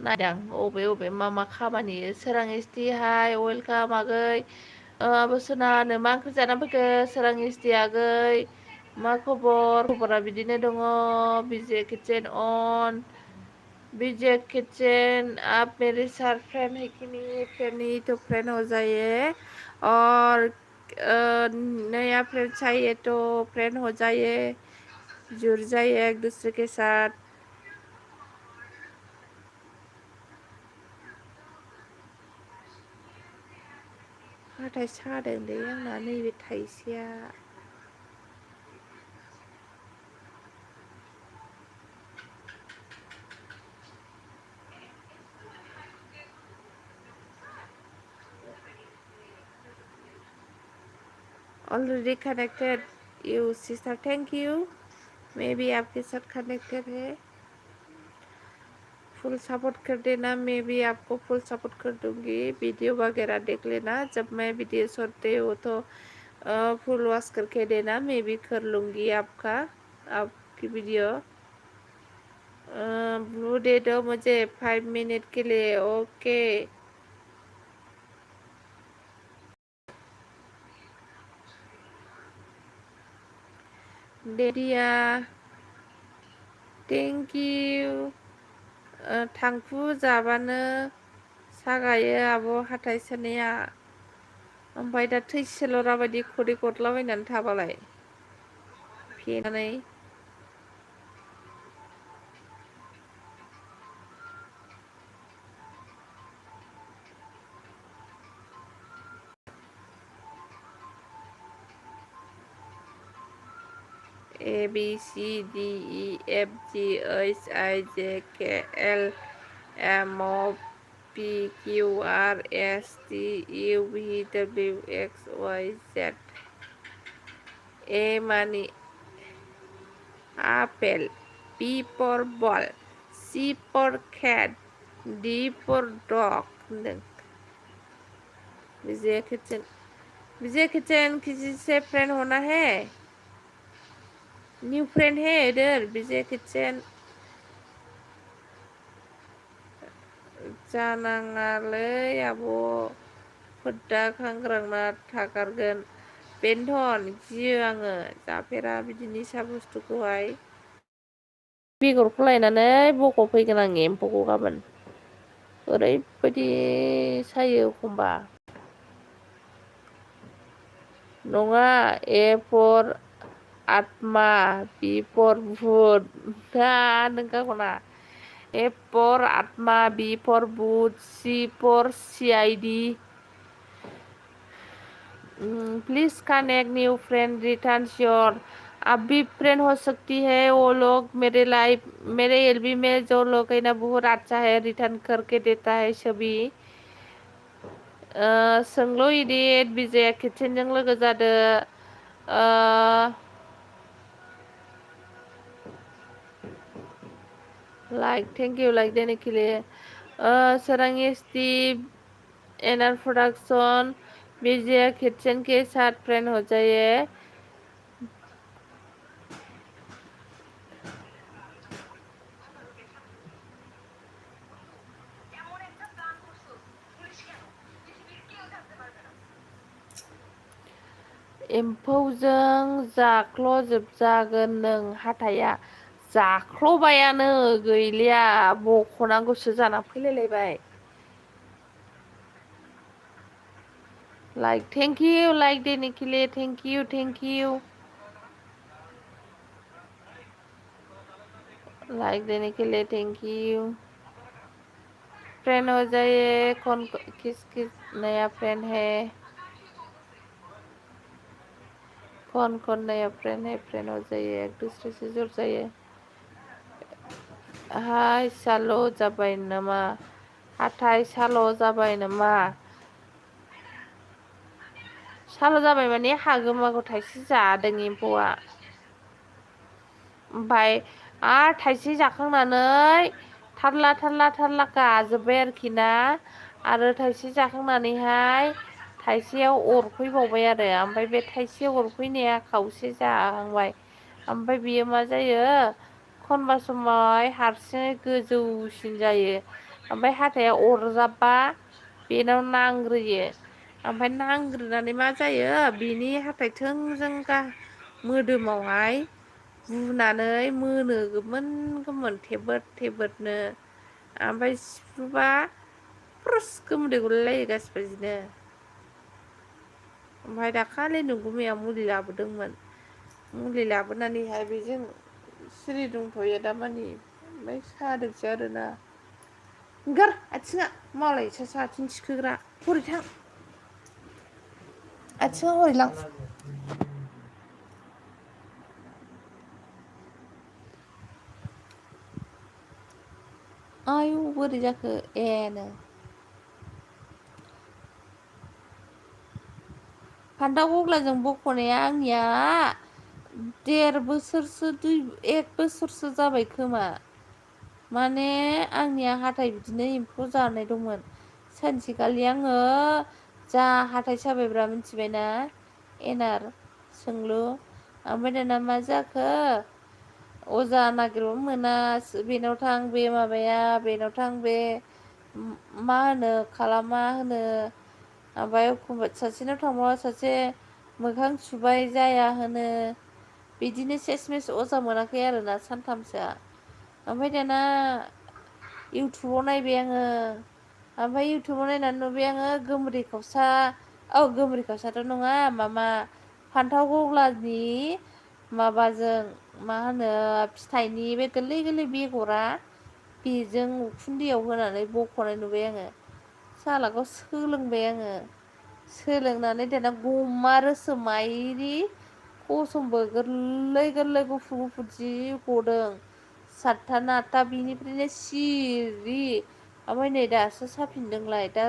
नायदां अबे मा खामानि सोरां इस्टि हाय वेलकाम आगै बोसोनानो मा ओंख्रि जानानै फैखो सोरां इस्टि आगै मा खबरा बिदिनो दङ बिजे किचेन अन विजय किचन आप मेरे साथ फ्रेंड है कि नहीं फ्रेंड नहीं तो फ्रेंड हो जाइए और नया फ्रेंड चाहिए तो फ्रेंड हो जाइए जुड़ जाइए एक दूसरे के साथ हाथाय सादोंलै आंना नैबे थाइसेया already connected you sister thank you मैं भी आपके साथ कनेक्टेड है फुल सपोर्ट कर देना मैं भी आपको फुल सपोर्ट कर दूंगी वीडियो वगैरह देख लेना जब मैं वीडियो छोड़ते हो तो फुल वॉच करके देना मैं भी कर लूँगी आपकी वीडियो ब्लू दे दो मुझे 5 मिनट के लिए ओके दे दिया थैंक यू थांखु जाबानो सागायो आब' हाथाय सानाया ओमफ्राय दा थैसेलरा बायदि खदै गदलाबायनानै थाबालाय फेनानै A B C D E F G H I J K L M O P Q R S T U V W X Y Z A मानि apple B for ball C for cat D for dog होनदों Vijay kitchen किसी से friend होना है new friend है इधर Vijay kitchen जानाङालै आब' फोद्दा खांग्रांना थागारगोन बेनोथन गियो आङो जाफेरा बिदि निसा बुस्थुखौहाय बेगरखौ लायनानै बख'फैगोन आं एम्फौखौ गाबोन ओरैबायदि सायो एखमबा। नङा ए फर आत्मा बि फर भुट दा नोंखाखौना A for Atma B for भुट C for C I D please connect new friend returns your अब भी फ्रेंड हो सकती है वो लोग मेरे लाइफ मेरे एलबी में जो लोग है ना बहुत अच्छा है रिटर्न करके देता है सभी सोंल' इदिट बिजया किटसेनजों लोगो जादो लाइक थैंक यू लाइक देने के लिए सरांगी Steve NR production Vijay kitchen के साथ फ्रेंड हो जाइए एम्फौजों जाख्ल'जोबजागोन नों हाथाया जाख्ल'बायानो गैलिया बख'नांगौसो जाना फैलायलायबाय लाइक थैंक यू लाइक देने के लिए थैंक यू लाइक देने के लिए थैंक यू फ्रेंड हो जाइए कौन किस किस नया फ्रेंड है कौन कौन नया फ्रेंड है फ्रेंड हो जाइए एक दूसरे से जुड़ जाइए हाय साल' जाबाय नामा हाथाय साल' जाबाय नामा साल' जाबाय माने हागोमागौ थाइसे जादों एम्फौआ ओमफाय आरो थाइसे जाखांनानै थारला गाजोब्बाय आरोखि ना आरो थाइसे जाखांनानैहाय थाइसेयाव अरफैबावबाय आरो ओमफ्राय बे थाइसे अरफैनाया खावसे जाहांबाय ओमफ्राय बियो मा जायो एखनबा समाव हारसिङै गोजौसिन जायो ओमफ्राय हाथाया अरजाबा बेनाव नांग्रोयो ओमफ्राय नांग्रोनानै मा जायो बिनि हाथाय थोंजों मोदोमावहाय बुनानै मोनो गोमोन गोमोन थेबोद थेबोदनो ओमफ्राय सिफ्रुबा फ्रुस गोमोदै गलायलायो गासिबो बिदिनो ओमफ्राय दाखालि नोंगुमैया मुलि लाबोदोंमोन मुलि लाबोनानैहाय बेजों सिरि दंथ'यो दामानि ओमफ्राय सादोंसो आरोना ओंखार आथिङा मालाय सासे आथिं थिखोग्रा हरै थां आथिङा हरैलां आयौ बोरै जाखो एनो फान्थाव गग्लाजों बख'नाया आंनिया 1.5 बोसोरसो 1 बोसोरसो जाबाय खोमा माने आंनिया हाथाय बिदिनो एम्फौ जानाय दंमोन सानसेखालि आङो जा हाथाय साबायब्रा मिथिबायना एनार सोंलु ओमफ्राय दाना मा जाखो अजा नागिरबाबो मोना बेनाव थां बे माबाया बेनाव थां बे मा होनो खालामा होनो ओमफ्राय एखमबा सासेनाव थांबा सासे मोखां सुबाय जाया होनो बिदिनो सेसमेस अजा मोनाखै आरोना सानथामसोआ ओमफ्राय दाना इउटुबाव नायबाय आङो ओमफ्राय इउटुबाव नायनानै नुबाय आङो गोमोदै खावसा गोमोदै खावसाथ' नङा माबा फान्थाव गग्लानि माबाजों मा होनो फिथाइनि बे गोरलै गोरलै बेगरा बेजों उखुन्दैयाव होनानै बख'नाय नुबाय आङो सालाखौ सोलोंबाय आङो सोलोंनानै दाना गमा रोसोम माइरि खसमबो गोरलै गोरलै गुफुर गुफुर जि गदों 7था ना 8था बिनिफ्रायनो सिरि ओमफ्राय नै दासो साफिनदोंलाय दा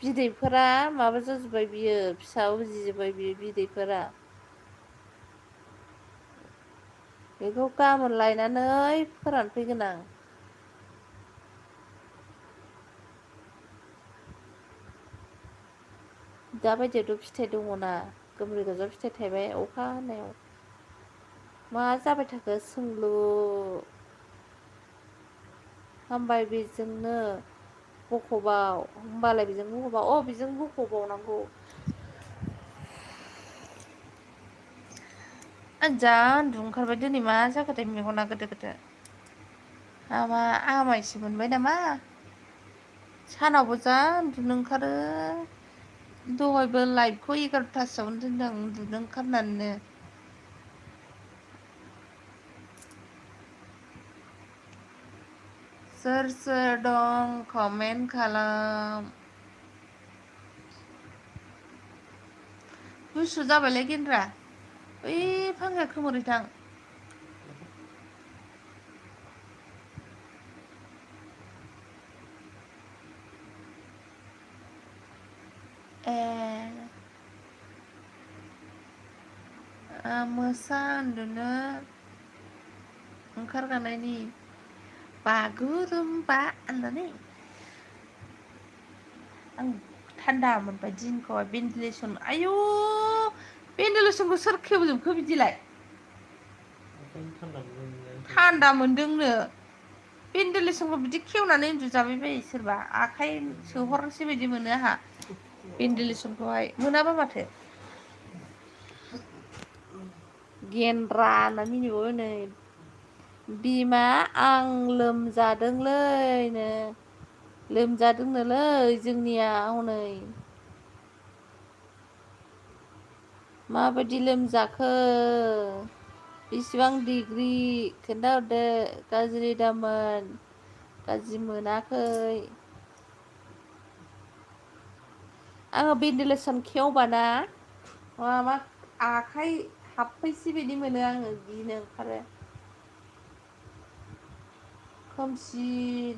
बिदैफोरा माबा जाजोब्बाय बियो फिसा उजिजोब्बाय बियो बिदैफोरा बेखौ गाबोन लायनानै फोरानफैगोन आं दाबायदियावथ' फिथाइ दङना गोमोदै गोजा फिथाइ थायबाय अखा हानायाव मा जाबाय थाखो सोंलु हामबाय बेजोंनो बख'बाव होमबालाय बेजों बख'बा बेजों बख'बावनांगौ आं जा उन्दुनो ओंखारबाय दिनै मा जाखोथाय मेगना गोदो गोदो माबा आमायसो मोनबाय नामा सानावबो जा उन्दुनो ओंखारो दहायबो लाइटखौ 11थासोआवनो दोनदों उन्दुनो ओंखारनानैनो सोर सोर दं कमेन्ट खालाम गुसु जाबायलै गेन्द्रा ओइ फांखाया खोमोरैथां मोसा उन्दुनो ओंखारगानायनि बागुरुम्बा होननानै आं थान्दा मोनबाय दिनखौ भेन्टिलेसन आयु भेन्टिलेसनखौ सोर खेवजोबखो बिदिलाय थान्दा मोनदोंनो भेन्टिलेसनखौ बिदि खेवनानै उन्दुजाबाय बायो सोरबा आखाइ सोहरनोसै बायदि मोनो आंहा भेन्टिलेसनखौहाय मोनाबा माथो गेन्द्रा होनना मिनिबावो नै बिमा आं लोमजादोंलैनो लोमजादोंनोलै जोंनिया हनै माबायदि लोमजाखो बेसेबां डिग्रि खोन्थाहरदो गाज्रि दामोन गाज्रि मोनाखै आङो भेन्टिलेसन खेवबाना माबा आखाइ हाबफैसै बायदि मोनो आङो गिनो ओंखारो खोमसि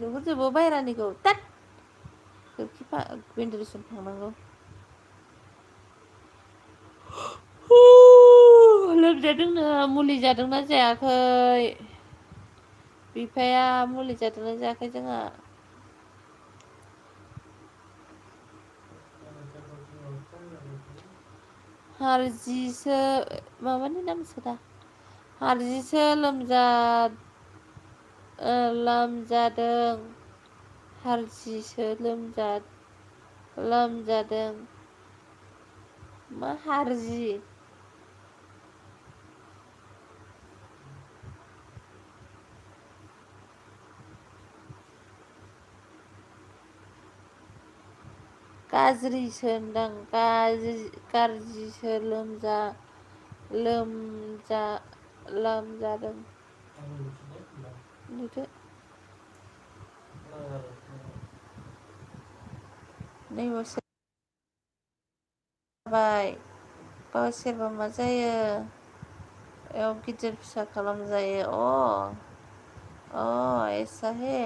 नुहुरजोबो बायहेरानिखौ थोद खोरखि भेन्टिलेसन फांनांगौ लोमजादोंनो मुलि जादोंना जायाखै बिफाया मुलि जादोंना जायाखै जोंहा हारजिसो माबानि नामसो दा हारजिसो लोमजादों हारजिसो लोमजादों मा हारजि गाज्रिसो होनदां गाज्रिसो लोमजादों नुदो नैबावसो जाबाय गाव सेरबा मा जायो याव गिदिर फिसा खालामजायो ऐसा है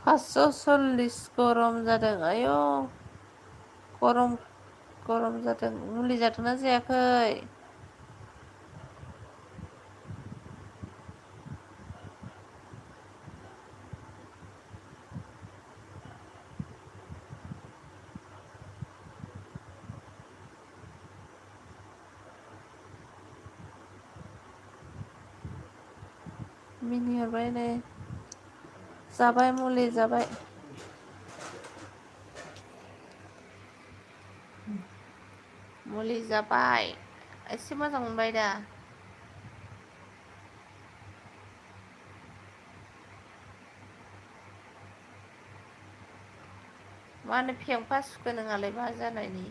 $540 गरम जादों आयौ गरम जादों मुलि जादोंना जायाखै मिनिहरबाय नै जाबाय मुलि जाबाय मुलि जाबाय एसे मोजां मोनबाय दा मानो फेंफा सुखो नोंहालाय मा जानायनि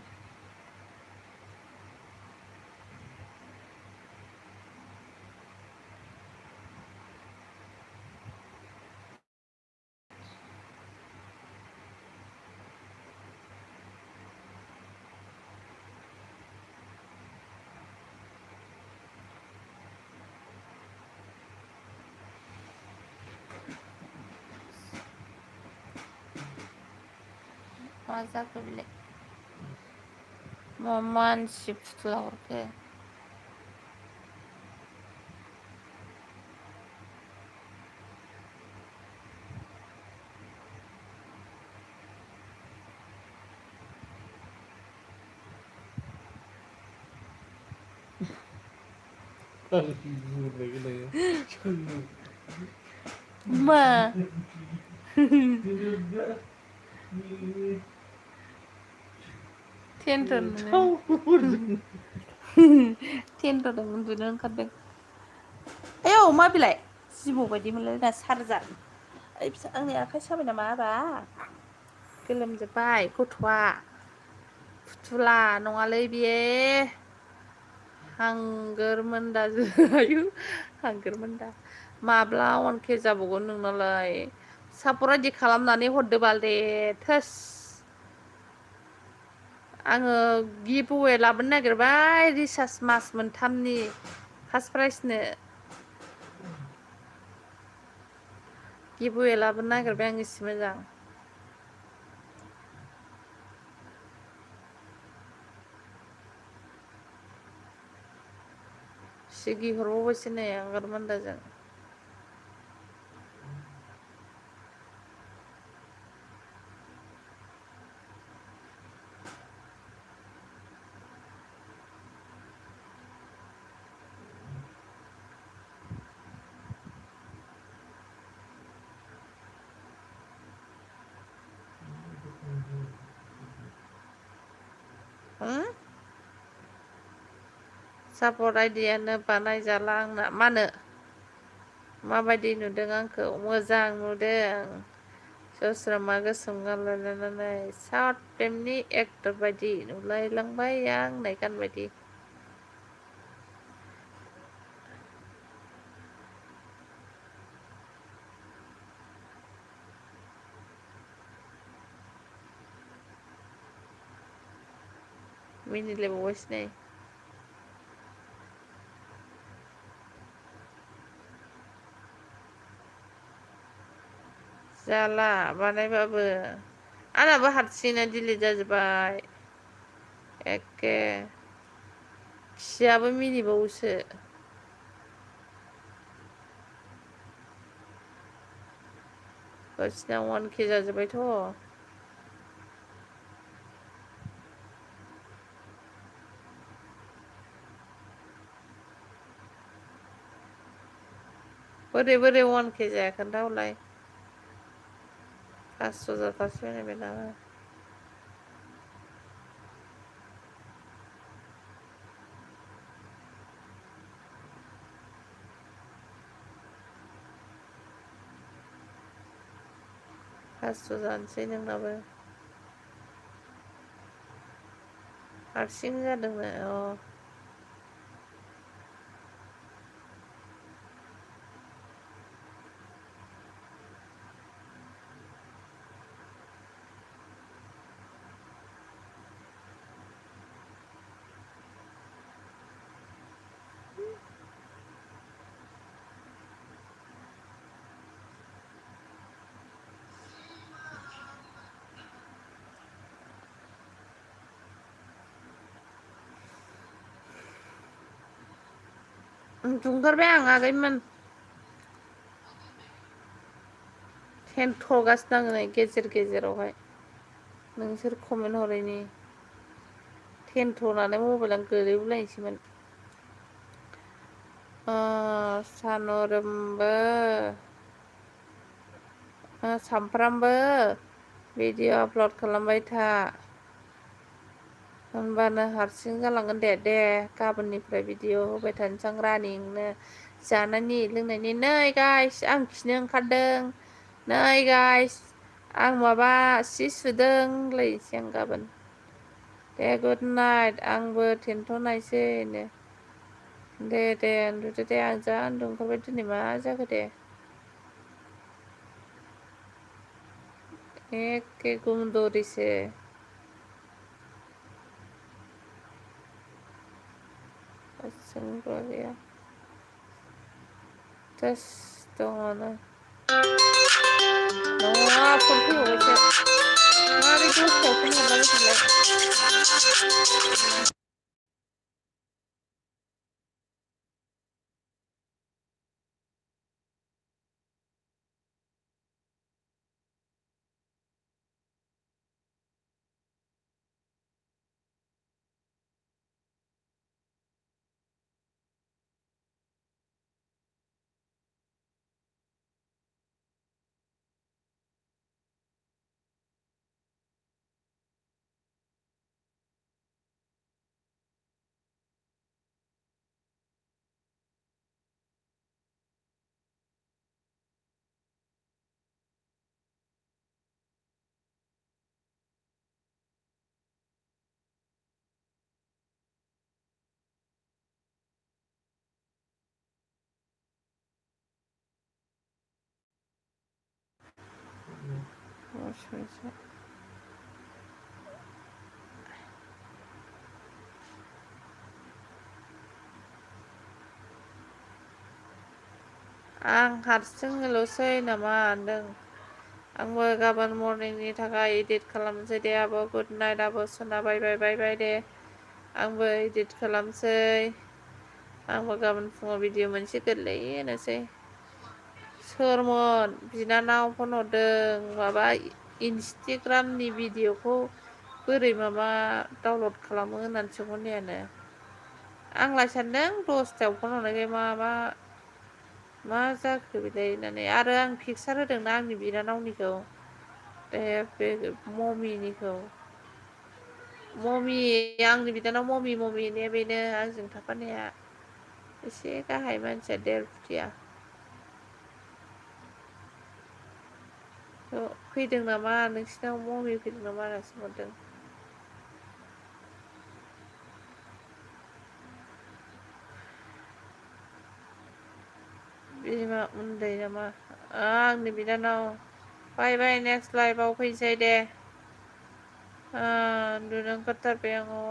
मा जाखो बेलाय मा मानसि फुथुला हरखो พูดเลยก็เลยช่าง มา टेनथ'नो टेनथ'दों उन्दुनो ओंखारदों आयौ मा बिलाइ जिबौ बायदि मोनलाय ना सारजार ओइ फिसा आंनि आखाइ साबाय नामा आबा गोलोमजोब्बाय गथ'आ फुथुला नङालै बियो हांगोरमोनदा आयु हांगोरमोनदा माब्ला अनके जाबावगोन नोंनालाय सापर रेडि खालामनानै हरदो बाल दे थोस आङो गिभवे लाबोनो नागिरबाय रिसार्ज मास मोनथामनि फार्स्ट प्राइजनो गिभवे लाबोनो नागिरबाय आं एसे मोजां सिगि हरबावबायसो नै हांगोरमोनदाजों सापर्ट आइडियानो बानायजाला आंना मानो माबायदि नुदों आंखौ मोजां नुदों सोस्रोमा गोसोम गानलायलायनानै साउथ फिल्मनि एक्टर बायदि नुलायलांबाय आं नायगान बायदि मिनिलायबावबायसो नै जाला बानायबाबो आंनाबो हारसिङैनो डिलिट जाजोब्बाय एखे खियाबो मिनिबावोसो गावसिना 1K जाजोब्बायथ' बोरै 1K जाया खोन्थाहरलाय 500 जाथारसिगोन बेनाबो जानोसै नोंनाबो हारसिं जादोंनो उन्दुगारबाय आं आगैमोन थेनथ'गासिनो आङो नै गेजेर गेजेरावहाय नोंसोर कमेन्ट हरैनि थेनथ'नानै मबाइलानो गोलैगुलायनोसैमोन सानरोमबो सामफ्रामबो भिडिअ आपल'ड खालामबाय था होनबानो हारसिं जालांगोन दे गाबोननिफ्राय भिडिअ होबाय थानोसै आं रानिंनो जानायनि लोंनायनि नै गाइस आं खिनो ओंखारदों नै गाइस आं माबा सि सुदों होनलायनोसै आं गाबोन दे गुड नाइट आंबो थेनथ'नायसैनो दे उन्दुदो दे आं जा उन्दुनो ओंखारबाय दिनै मा जाखो दे एखे गुमदरिसो जोंबो गैया जास दङनो नङा फन फैबावबायसो मारै दसथायाव फन हरलाबाय थांलाय आं हारसिङैल'सै नामा होनदों। आंबो गाबोन मर्निंनि थाखाय इदिट खालामनोसै दे आब' गुड नाइट आब' सना बाय बाय दे। आंबो इदिट खालामसै। आंबो गाबोन फुङाव भिडिअ मोनसे गोरलै होनोसै। सोरमोन बिनानाव फन हरदों माबा इन्सटाग्रामनि भिडिअखौ बोरै माबा डाउनलड खालामो होननानै सोंहरनायानो। आंलाय सानदों 10थायाव फन हरनायखाय मा जाखो बिलाय होननानै आरो आं पिकसार होदोंना आंनि बिनानावनिखौ बे ममिनिखौ आंनि बिदानाव ममि ने बेनो आंजों थाफानाया एसे गाहाय मानसिया 1.5 फुटिया फैदों नामा नोंसिनाव ममि फैदों नामा होनना सोंहरदों। बिमा उन्दै नामा आंनि बिनानाव बाय नेक्स्ट लाइभआव फैसै दे। उन्दुनो ओंखारथारबाय आङो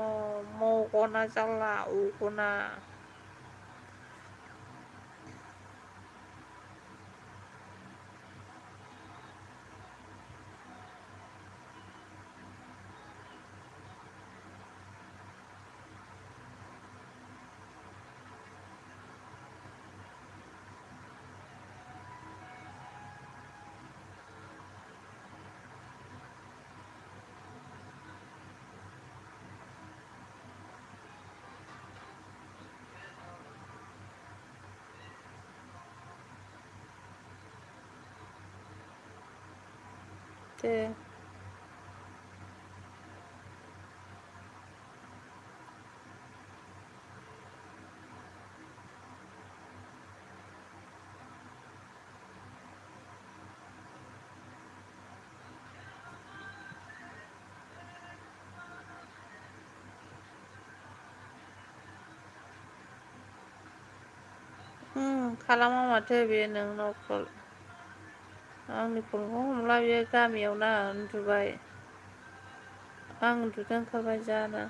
मगना जाला उगना दे। खालामा माथो बेयो नोंनाव कल आंनि फनखौ हमला बेयो गामियाव ना उन्दुबाय। आं उन्दुनो ओंखारबाय जानो।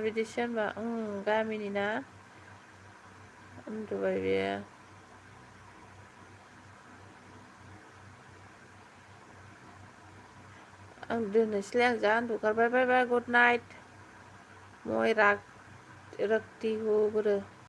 बिदिसो होनबा गामिनि ना उन्दुबाय बेयो। आं दोननोसैलै आं जा उन्दुगारबाय बाय गुड नाइट मय रक्ति हो बोरो।